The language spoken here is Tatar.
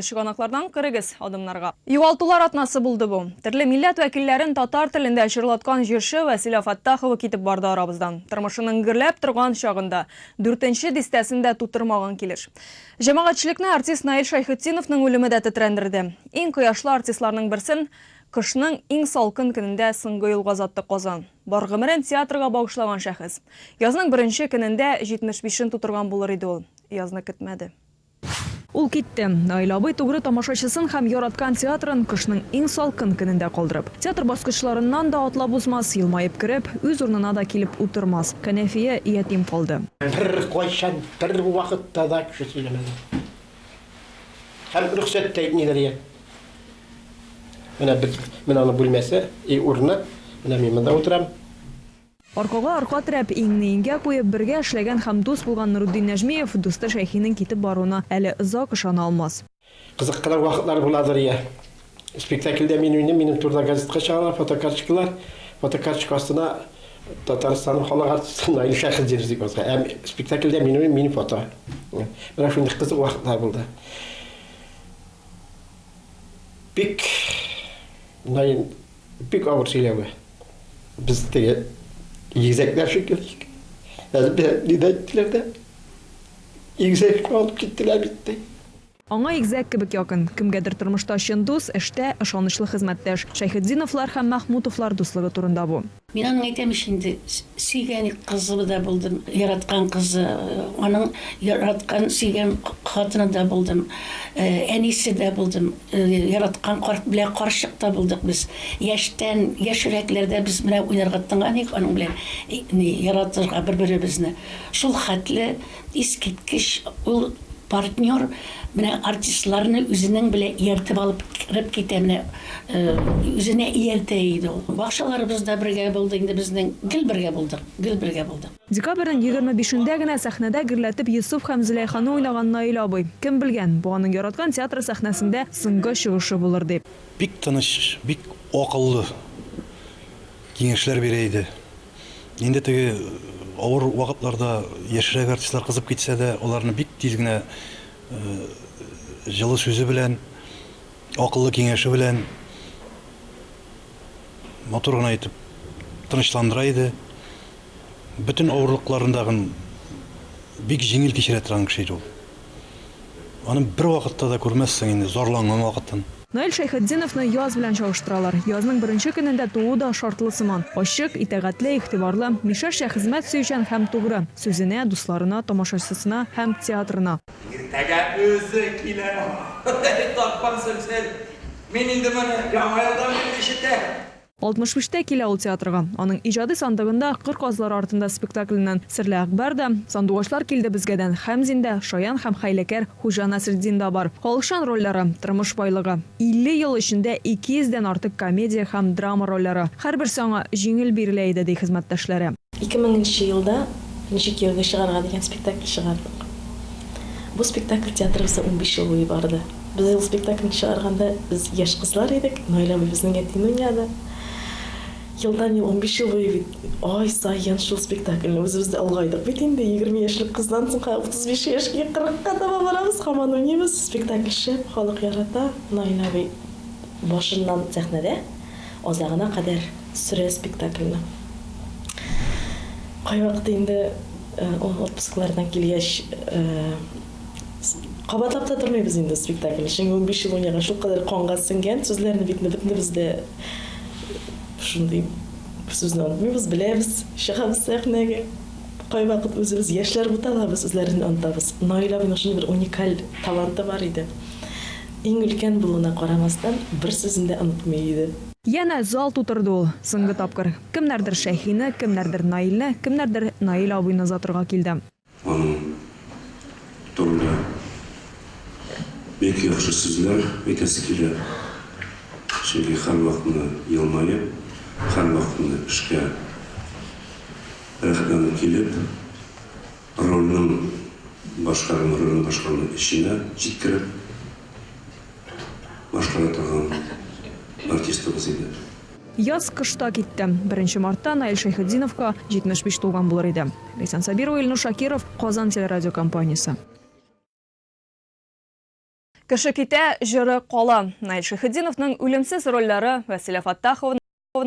Чыганаклардан керегез адымнарга. Югалтулар атнасы булды бу. Төрле милләт вәкилләрен татар телендә җырлаткан җырчы Вәсилә Фәттахова китеп барды арабыздан. Тормышының гөрләп торган чагында, дүртенче дистәсен дә тутырмаган килеш. Җәмәгатьчелекне артист Наил Шәйхетдиновның үлеме дә тетрәндерде. Иң кояшлы артистларның берсен кышның иң салкын көнендә соңгы юлга озатты Казан. Бар гомерен театрга багышлаган шәхес. Язның беренче көнендә 75-ен тутырган булыр иде ул. Язны көтмәде. Ул китте. Наил абый тугры тамашачысын һәм яраткан театрын кышның иң салкын көнендә калдырып. Театр баскычларыннан да атлап узмас, елмаеп кереп, үз урынына да килеп утырмас. Кәнәфие ятим калды. Беркайчан, бервакытта да кеше сөйләмәде. Һәм рөхсәт тә итмиләр иде. Менә без, менә аның бүлмәсе, и урыны. Менә мин монда утырам. Аркага арка терәп, иңне иңгә куеп, бергә эшләгән һәм дус булган Нурутдин Нәҗмиев дусты Шәйхинең китеп баруына әле озак ышана алмас. Кызык кына вакытлар буладыр, я. Спектакльдә мин уйныйм, минем турыда газетка чыгалар, фотокарточкалар. Фотокарточка астына Татарстанның халык артисты Наил Шәйхетдинов дип язган. Ә спектакльдә мин уйныйм, минем фото. Менә шундый кызык вакытлар булды. Бик Наил бик авыр сөйләве. Без теге игезәкләр шикелле. Әле бер ни дә әйттеләр дә. Игезәкне алып киттеләр бит ди. Аңа игезәк кебек якын. Кемгәдер тормышта чын дус, эштә, ышанычлы хезмәттәш. Шәйхетдиновлар һәм Мәхмүтовлар дуслыгы турында бу. Мин аның әйтәм ич инде, сөйгән кызы да булдым, яраткан кызы, аның яраткан, сөйгән хатыны да булдым, әнисе дә булдым, яраткан карт белән карчык та булдык без. Яшьтән, яшьрәкләрдә без менә уйнарга тотынган идек аның белән, ни, яратырга бер-беребезне. Шул хәтле Искиткеч ул партнер, менә артистларны үзенең белән ияртеп алып кереп китә, менә үзенә ияртә иде ул. Бакчаларыбыз да бергә булды инде безнең, гел бергә булдык, гел бергә булдык. Декабрьнең 25-ендә генә сәхнәдә гөрләтеп Йосыф һәм Зөләйханы уйнаган Наил абый. Кем белгән, бу аның яраткан театры сәхнәсендә соңгы чыгышы булыр дип. Бик тыныч, бик акыллы киңәшләр бирә иде. Инде теге авыр вакытларда яшьрәк артистлар кызып китсә дә, аларны бик тиз генә җылы сүзе белән, акыллы киңәше белән матур гына итеп тынычландыра иде. Бөтен авырлыкларын дагын бик җиңел кичерә торган кеше иде ул. Аны бервакытта да күрмәссең инде зарланган вакытын. Наил Шәйхетдиновны яз белән чагыштыралар. Язның беренче көнендә тууы да шартлы сыман. Ачык, итагатьле, игътибарлы, мишәрчә хезмәт сөючән һәм тугры. Сүзенә, дусларына, тамашачысына һәм театрына. Иртәгә үзе килә. Тапкан сөмсер. Мин инде моны Яңа елдан бирле ишетәм. 65 тә килә ул театрга. Аның иҗади сандыгында Кыр казлары артында спектакленнән Серле Әкбәр дә, Сандугачлар килде безгәдән Хәмзин дә, Шаян һәм хәйләкәр Хуҗа Насретдин да бар. Халыкчан рольләре, тормыш байлыгы. 50 ел эчендә 200 дән артык комедия һәм драма рольләре. Һәрберсе аңа җиңел бирелә иде, ди хезмәттәшләре. 2000 нче елда Ничек кияүгә чыгарга дигән спектакль чыгардык. Бу спектакль театрыбызда 15 ел буе барды. Без ул спектакльне чыгарганда без яшь кызлар идек, Наилә абый безнең әтине уйнады. Елдан-ел, 15 ел буе бит ай саен шул спектакльне үзебез дә олыгайдык бит инде, 20 яшьлек кыздан соң хәзер 35 яшькә, 40-ка таба барабыз, һаман уйныйбыз. Спектакль шәп, халык ярата. Наилә абый башыннан сәхнәдә азагына кадәр сөрә спектакльне. Кайвакыт инде ул отпусклардан килгәч, Кабатлап та тормыйбыз инде спектакльне, чөнки 15 ел уйнаган, шулкадәр канга сеңгән сүзләрне бит бөтенебез дә шундый сүзне онытмыйбыз, беләбез, чыгабыз сәхнәгә. Кайвакыт үзебез яшьләр буталабыз, үзләрен онытабыз. Наил абыйның шундый бер уникаль таланты бар иде. Иң өлкән булуына карамастан, бер сүзен дә онытмый иде. Янә зал тутырды ул соңгы тапкыр. Кемнәрдер Шәйхине, кемнәрдер Наилне, кемнәрдер Наил абыйны озатырга килде. Аның турында бик яхшы сүзләр әйтәсе килә. Чөнки һәрвакытны елмаеп, һәрвакытны эшкә рәхәтләнеп килеп, рольнең башкарган ролен башкаруны эченә җиткереп башкара торган артистыбыз иде. Яз кышта китте. Беренче мартта Наил Шәйхетдиновка 75 тулган булыр иде. Ләйсән Сабирова, Илнур Шакиров, Казан телерадиокомпаниясе. Кеше китә, җыры кала. Наил Шәйхетдиновның үлемсез рольләре Вәсилә Фәттахова.